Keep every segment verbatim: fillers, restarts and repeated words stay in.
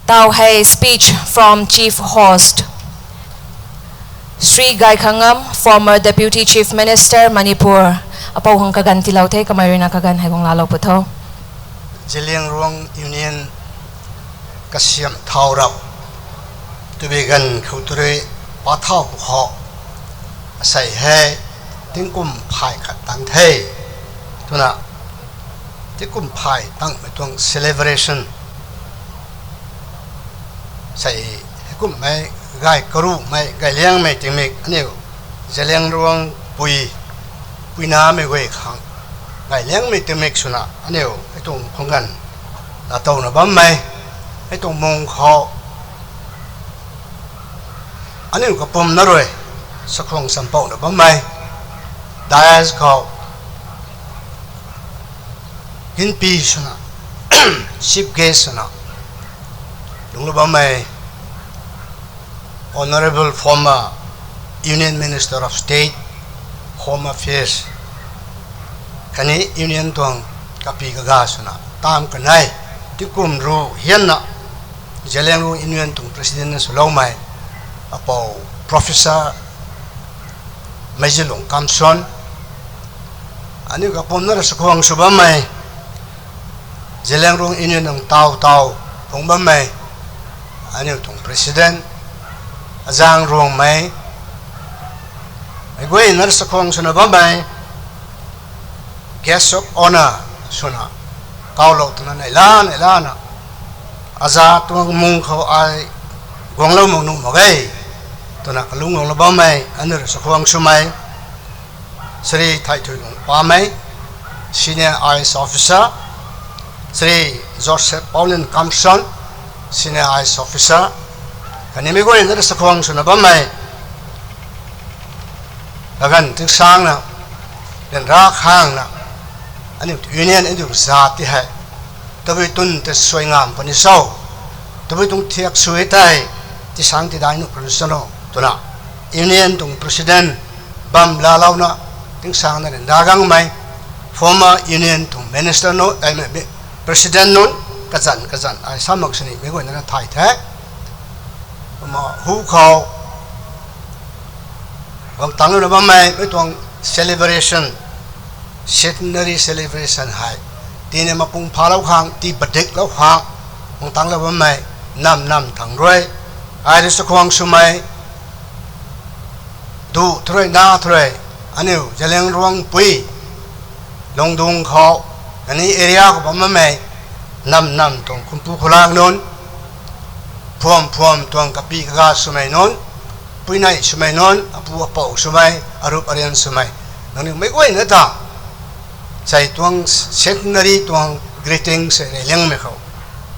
Tau hei speech from Chief Host, Shri Gaikhangam, former Deputy Chief Minister, Manipur. Apou khang kaganv tiilou the, kamei ruina kaganv hei guang laalou pu tho. Zeliangrong Union kasiam thau rap, tw bi ganv khou tw rui pa thau pu khou, asei hei tingkum phay khat tang the. Twna, tingkum phay tangmei tuang celebration sei, heikumhmei gay karumei, gayliangmei tingmik aniu Zeliangrong pui, puinamei guay khang gayliangmei tingmik swna aniu hei tuang khwang ganv laatowna bammei, hei tuang mung khou aniu kapumna rui sakhwang champouna bammei, dais khou ginpi swna, chief guest swna lungclou bammei, Honourable former Union Minister of State, Home Affairs, khatni Union tuang kapi kaga swna tam kanei, tingkum ru hianna Zeliangrong Union tuang President na swloumei, apou Professor Meizilung Kamson, aniu kapumna rui sakhwang sw bammei, Zeliangrong Union nang tau tau phung bammei, aniu tuang President, Azang Ruangmei, mei guayna rui sakhwang swna bammei, Guest of Honour swna kaulou twna neihla neihlana, aza tuang mung khou ai guanglou mak nuh mak ge twna kalung guanglou bammei, aniu rui sakhwang swmei, Shri Thaithuilung Pamei, Senior I A S Officer, Shri Joseph Paulin Kamson, Senior I A S Officer, khatni mei guayna rui sakhwang swna bammei, kaganv tingsangna, ryanra khangna, aniu Union aniu zat ti hei tabui twn tei suai ngam puni cho, tabui tuang thiak sui tei tisang tidai nuh puni cho twna, Union tuang President bam laalouna tingsangna ryanra gangmei, former Union tuang Minister nunc, President nunc, kazanc kazanc ai sa mak sini mei guayna thay the. Kumna hu khou guang tangclouna bammei, mei tuang celebration, centenary celebration hei tina mapung phalou khang, tii padiklou khang guang tangclou bammei, nam nam thangc rui ai rui sakhwang swmei, duh thu rui na thu rui, aniu Zeliangrong pui, Lungdung khou, khatni area khou bam bammei, nam nam tuang khumpu khulak nunc, phuam phuam tuang kapi kaga swmei nunc, puinei swmei nunc, apu apou swmei, arup arian swmei, nangniw mei guayna ta sei tuang centenary tuang greeting sei rey liangmei khou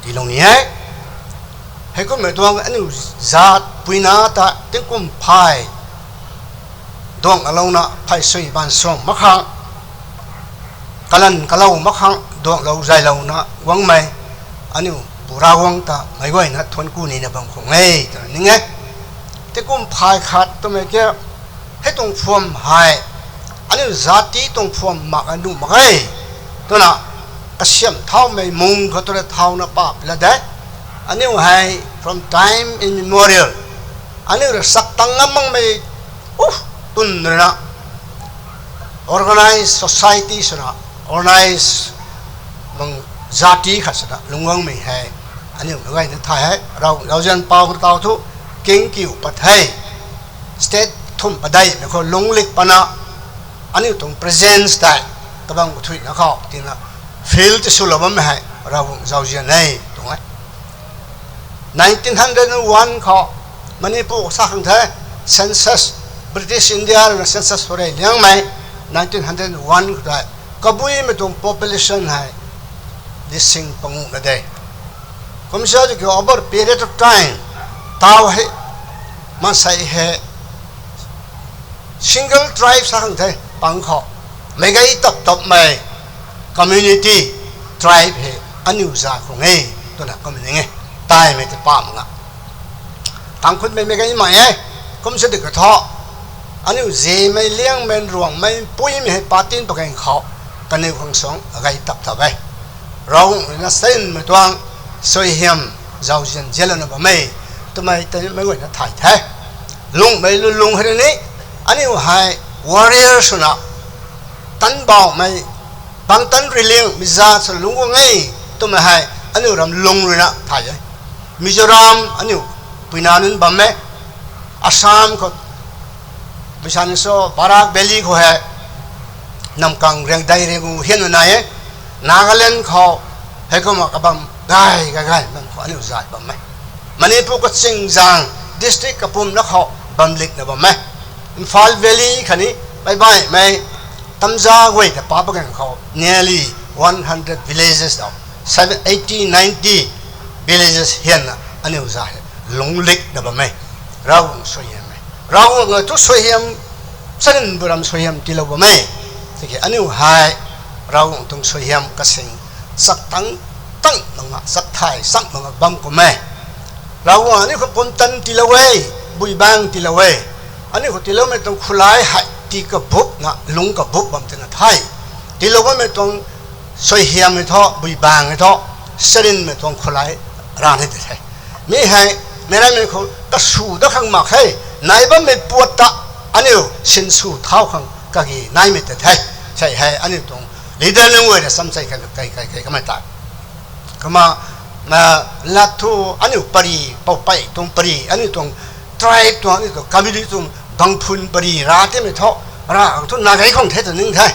tiilou ni e. Heikumhmei tuang aniu zat puina ta tingkum phay duangclouna phay sui baanv suang mak khang, kalanv kalou mak khang duangclou zaylouna guangmei, aniu Pu Ravguangc ta meic guayna thuanc ku nina bam khang e twna ning e. Tingkum phay khat twmei ke, hei tuang phuam hei aniu zat ti tuang phuam mak a nuh mak e twna, kasiam thaumei mung khou tu rui thauna pap la de. Aniu hei from time immemorial, aniu rui sak tang ngam makmei twn ruina organized society swna, organized mang zat ti khat swna lungc guangmei hei aniu mei guayna thay hei, Rav zauzian pau khou tau thu, king kiu pat hei, state thumh padeihmei khou lungclik pana, aniu tuang presence tei kabam kathuina khou tina field ti swlou bammei hei Ravguangc zauzian e tuang e. Nineteen hundred and one khou Manipur sa khang the, census, British India ruina census hurei liangmei, nineteen hundred and one khou tei kabuimei tuang population hei lising panguh na de. Kumsa tiki over period of time, tau hei, maansei hei single tribe sa khang the, pang khou meic gay tap tapmei community, tribe hei aniu zat khang e twna kum ning e. Taimei ti pam nga, Tangkhulmei meic gay mai e. Kumsa tiki thu aniu Zemei, Liangmei, Ruangmei, Puimei hei patin pagang khou kaniw khang suang agay tap tap e. Ravguangc ruina sinmei tuang suaihiam zauzian zianlouna bam e twmei tei meic guayna thay the. Lungmei lulung hei ni, aniu hei warrior swna, tanbaumei, bangtan riliang mi zat sw lungc guang e twmei hei aniu ram lung ruina thay e. Mizoram aniu puina nunc bam e, Assam khou, Barak Valley khou hei, namkang riangdei riang gu hian nai e, Nagaland khou, heikumna kabam gay gay gay bam khou aniu zat bam e. Manipur kaching zang district kapumna khou bam likna bam e. Imphal Valley khatni meic baihmei Tamza guay ta pa pagang khou nearly one hundred villages tau, seven, eighty, ninety villages hianna aniu zat hei lungc likna bam e. Ravguangc suaihiam e. Ravguangc thu suaihiam, sanin buram suaihiam tiilou bam e. Tiki aniu hei Ravguangc tuang suaihiam kasing chak tang tang manga, chak thay chak manga bam kum e. Ravguangc aniu khou pumtan tiilou e, bui bang tiilou e. Aniu khou tiiloumei tuang khulai hei tii kabupna, lungc kabup bam tina the. Tiilou bammei tuang suaihiammei thu, bui bangmei thu, saninmei tuang khulai ra ni ti the. Mi hei, meic rammei khou kasu dat khang mak khe, nai bammei puat ta, aniu sinsw thau khang kagi naimei ta the. Sei hei aniu tuang leader nunc guay rui samsei khat kai kai kai kamei ta. Kumna, lat thu aniu pari, poupei tuang pari, aniu tuang tribe tuang, aniu tuang community tuang bangphun pari ra timei thu, ra khang thu na gei khang the tw ning the.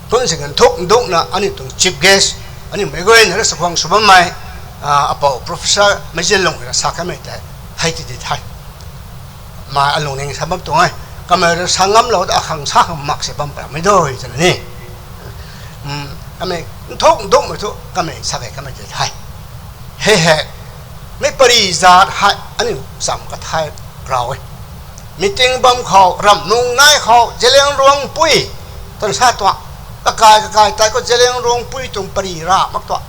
Kum si kan thuk ndukna aniu tuang chief guest, aniu meic guayna rui sakhwang sw bammei, apou Professor Meizianlung rui sa kamei tei, hei ti di the. Mei alungning sa bam tuang e. Kamei rui sa ngamlou ta akhang sa khang mak se bam paramei dui twna ni. Kamei nthuk ndukmei thu kamei sa kei kamei tei the. Hei hei, mi pari zat hei aniu cham kathay rau e. Meeting bam khou, ramh mung nai khou, Zeliangrongpui twna sa tuang. Kakai kakai tei khou Zeliangrongpui tuang pari ra mak tuang.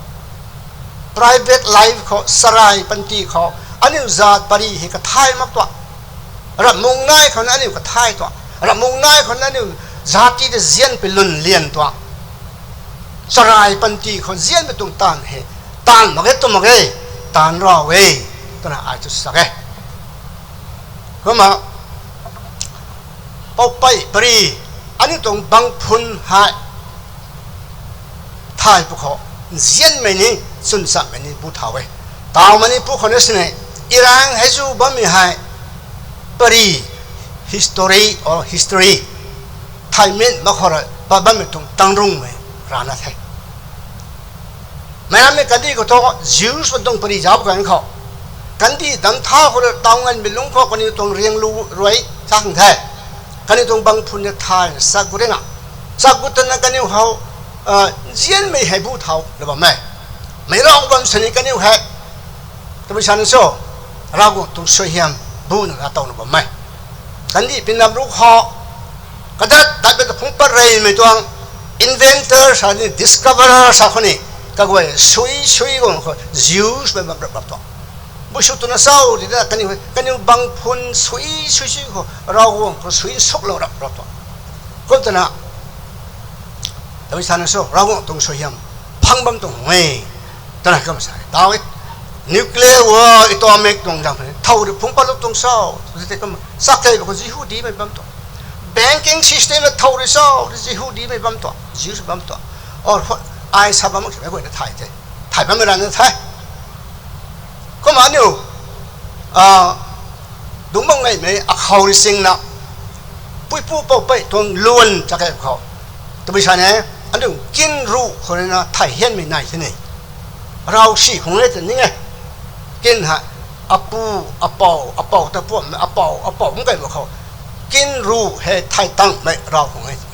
Private life khou, sarai panty khou, aniu zat pari hei kathay mak tuang. Ramh mung nai khou na aniu kathay tuang. Ramh mung nai khou na aniu zati ta zianpui lun lian tuang. Sarai panty khou zianmei tuang taanv hei, taanv mak ge, tw mak ge, taanv rau e, twna ai tu sak e. Kumna, poupei pari, aniu tuang bangphun hei thay pwkhou, nzianmei ni, chwnchammei ni bu thau e. Tau Manipur khou na sini, Irang hei zu bammei hei, pari, history or history, thaymit mak khou rui pat bammei tuang tangrungmei rana the. Meic rammei kandih khou thu, Jews bam tuang pari zauc kan khou, kandih dam tha khou rui tau nganmei lungc khou kaniw tuang rianglu rui sa khang the. Kaniw tuang bangphun na thayna sak gu rina, sak gu tana kaniw hou, nzianmei hei bu thau na bam e. Meic rau bam sini kaniw hei, tabui sa ni cho, Ravguangc tuang suaihiam bu na ra tow na bam e. Kandih pinam ru khou, kadat datmei ta phungc pat reymei tuang, inventor sa ni, discoverer sa khou ni, kaguay sui sui guang khou Jews mei bam rap rap tuang. Bui sw twna sau ti ta kaniw, kaniw bangphun sui sui sui khou Ravguangc khou sui suklou rap rap tuang. Kum twna, tabui sa ni cho, Ravguangc tuang suaihiam phang bam tuang e, twna kum sa e. Tau e, nuclear war, atomic tuang zang puni, thow rui phungc patlou tuang cho, tei kum sa kei ba khou Jihudimei bam tuang. Banking system na thow rui cho, Jihudimei bam tuang, Jews bam tuang. Or, ai sa bam mak simei guayna thay the. Thay bammei rana the. Kumna aniu, dungc bam ngaimei akhou rui singna, puipu poupei tuang luan chakei khou, tabui sa ni, aniu kin ruh khou rui na thay hianmei nai the ni. Rav si khang e tw ning e. Kin hei, apu, apou, apou ta puammei, apou, apou kum kai mak khou, kin ruh hei thay tangmei rav khang e tw.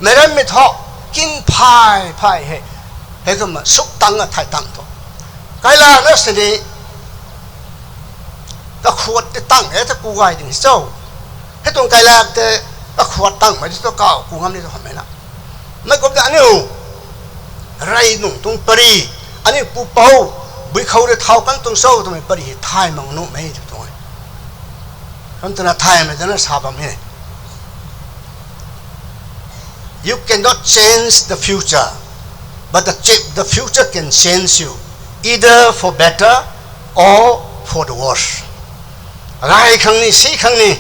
Meic rammei thu, kin phay phay hei, heikumna suk tangna thay tang thu, kailakna sini, kakhuat tei tang e ta ku gay ding cho. Hei tuang kailak tei kakhuat tangmei tu kau ku ngam ni tu hamhmei na. Mei kumna aniu rey nung tuang pari, aniu pupouc bui khou rui thau kan tuang cho twmei pari hei thay mak nuhmei tu tuang e. Kum twna thaymei twna sa bam e. You cannot change the future, but the cha-, the future can change you. either for better or for the worse. Gay khang ni, si khang ni,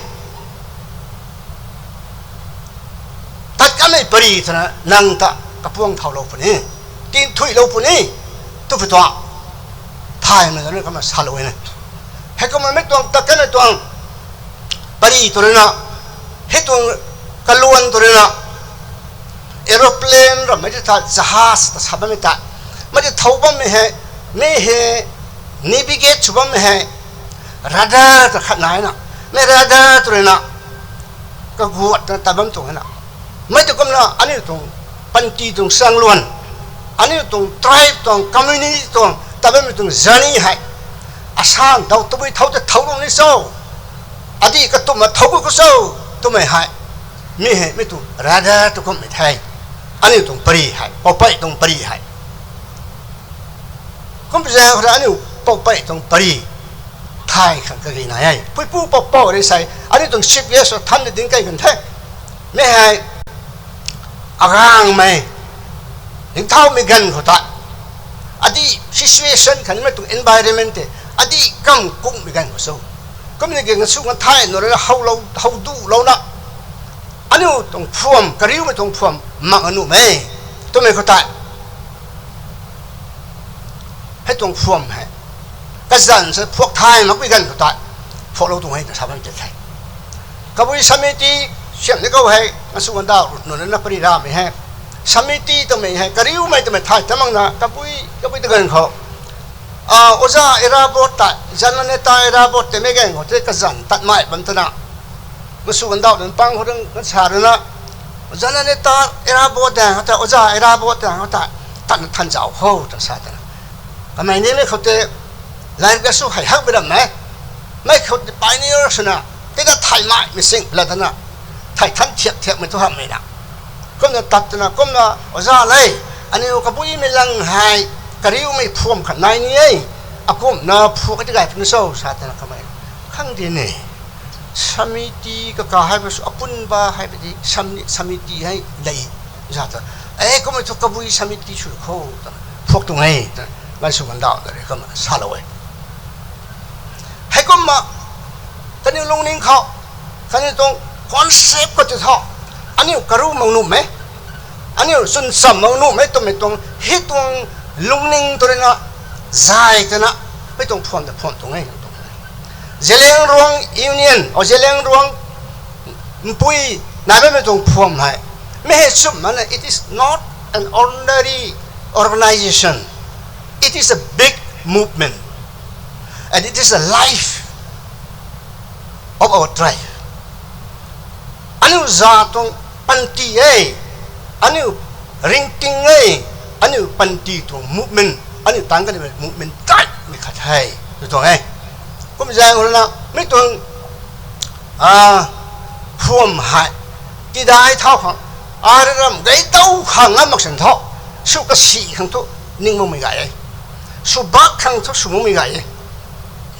tat kanmei pari twna nang ta kapuang thaulou puni, tinthuilou puni, tu pi tuang, thaymei na kamei salou e. Heikumna mi tuang tat kanmei tuang pari tw rui na, hei tuang kaluan tw rui na, aeroplane rammei ti ta, jahaz ta sa bammei ta, mei ti thou bammei hei, mi hei navigate sw bammei hei radar ta khat nai na, mi radar tw rui na kaguatna tat bam tuang na. Mei ti kumna aniu tuang panty tuang sangluan, aniu tuang tribe tuang community tuang tat bammei tuang journey hei, asan dau tabui thou ta thou rung ni cho, adi katumna thou ku cho twmei hei, mi hei mi tuang radar tu kummei the. Aniu tuang pari hei, poupei tuang pari hei, kum zaeng khou rui aniu poupei tuang pari thay khang kage nai e. Puipu poupou rui sei aniu tuang chief guest than ni ding kei kan the. Mi hei agangmei, ningthaumei ganv khou ta, adi situation khatni mei tuang environment tei adi kam kungmei ganv khou cho, kumna ge nsu kan thay nu rui na how dulouna, aniu tuang phuam, kariumei tuang phuam mak nuhmei twmei khou tei, hei tuang phuam hei kazanc sa phuak thay makpui ganv khou tei phuaklou tuang e ta sa bam tei the. Kabui samiti siam ni khou hei nsu kan dau rut nunc na pari ramei hei, samiti twmei hei kariumei twmei thay ta makna kabui kabui ta ganv khou, oja Irabot ta, Janata Irabot tei mei ganv khou tei kazanc tatmei bam twna, nsu kan dau nunc pang khou rui kan sa rui na, Janata Irabot tei khou ta, oja Irabot tei khou ta, tatna than zauc khou ta sa twna, kamei nimei khou tei line ka sw hei hakmei rammei, mei khou tei pioneer swna, tei ta thay maimei sing la tana, thay than thiak thiakmei thu hamhmei na, kumna tat twna kumna, oja le, aniu kabuimei lang hei kariumei phuam khat nai ni e, akumna phuak ka ti gay puni cho sa twna kamei, khang di ni, samiti kaka hei ba sw apunba hei padi, samiti hei lei za ta, e kummei thu kabui samiti sw khou ta phuak tuang e ta, nsu kan dau na rui kumna salou e. Heikumna kaniw lungning khou, kaniw tuang concept khou ti tho, aniu karu mak nuhmei, aniu chwncham mak nuhmei twmei tuang hei tuang lungning tw rui na, zay twna, hei tuang phuam ta phuam tuang e tuang, Zeliangrong Union, o Zeliangrong mpui nai bammei tuang phuam hei, mi hei chum mana, it is not an ordinary organisation, it is a big movement and it is a life of our tribe. Aniu za tuang panty e, aniu ringting e, aniu panty tuang movement, aniu tang kanimei movement daihmei khat hei tu tuang e. Kum zaeng rui na mi tuang phuam hei tidai thau khang, ai rui ram gei dau khang ngam mak sin thu, sw kasi khang thu ning makmei gay e, sw bak khang thu sw makmei gay e,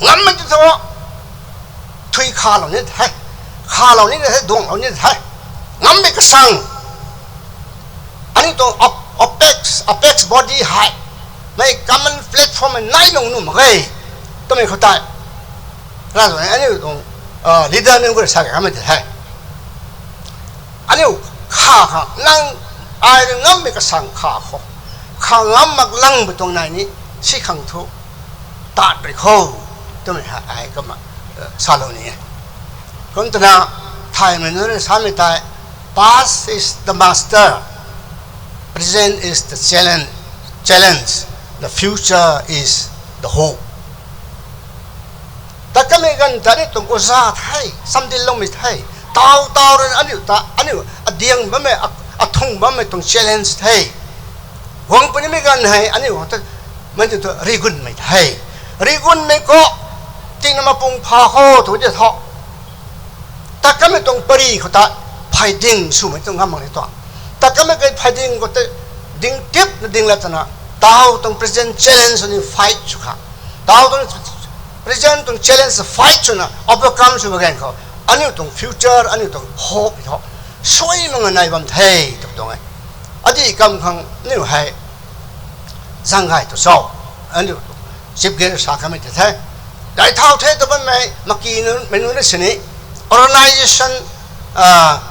ngammei ti thu thui khalou ni the, khalou ni the, duanglou ni the, ngammei kasang, aniu tuang apex, apex body hei, mei common platform nai nung nuh mak ge twmei khou tei, ra zan aniu tuang leader nunc khou rui sa kamei tei the, aniu kha khang nang, ai rui ngammei kasang kha khou, kha ngam mak lang bu tuang nai ni, si khang thu tat rui khou twmei hei ai kumna salou ni e. Kum twna thaymei nunc rui samei tei, past is the master, present is the challenge, challenge, the future is the hope. Tat kamei ganv ta aniu tuang oja the, samdinloumei the, taw taw rui aniu ta aniu adiang bammei, athung bammei tuang challenge the. Guang punimei ganv hei aniu ta, mei ti thu rigunmei the, rigunmei khou tingna mapung pha khou tu ti thu, tat kamei tuang pari khou ta phay ding swmei tuang ngam mak ni tuang. Tat kamei kei phay ding khou tei ding tipna ding la twna, taw tuang present challenge ni fight sw khang, taw tuang present tuang challenge fight swna overcome sw ba ganv khou, aniu tuang future, aniu tuang hope thu suai mak nga nai bam the tu tuang e. Adi kam khang aniu hei zaeng gay tu cho, aniu Chief guest sa kamei tei the. Dai thau the tw bammei maki nunc, mei nunc na sini, organization,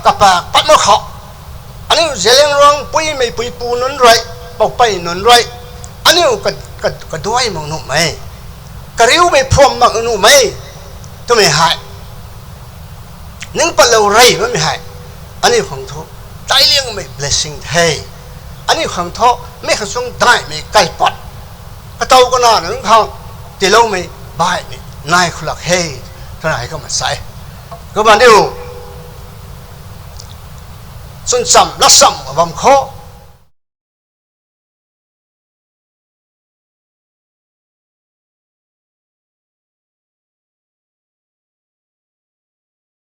kapak pat mak khou, aniu Zeliangrong puimei puipu nunc rui, poupei nunc rui, aniu ka, ka, kaduai mak nuhmei, kariumei phuam mak nuhmei twmei hei, ning patlou rey bammei hei, aniu khang thu tailiangmei blessing the. Aniu khang thu mi khang chung daihmei kaipat, katow kana nunc khang tiiloumei baihmei nai khou lak he, twna hei kumna sa e. Kumna aniu chwncham latcham bam khou,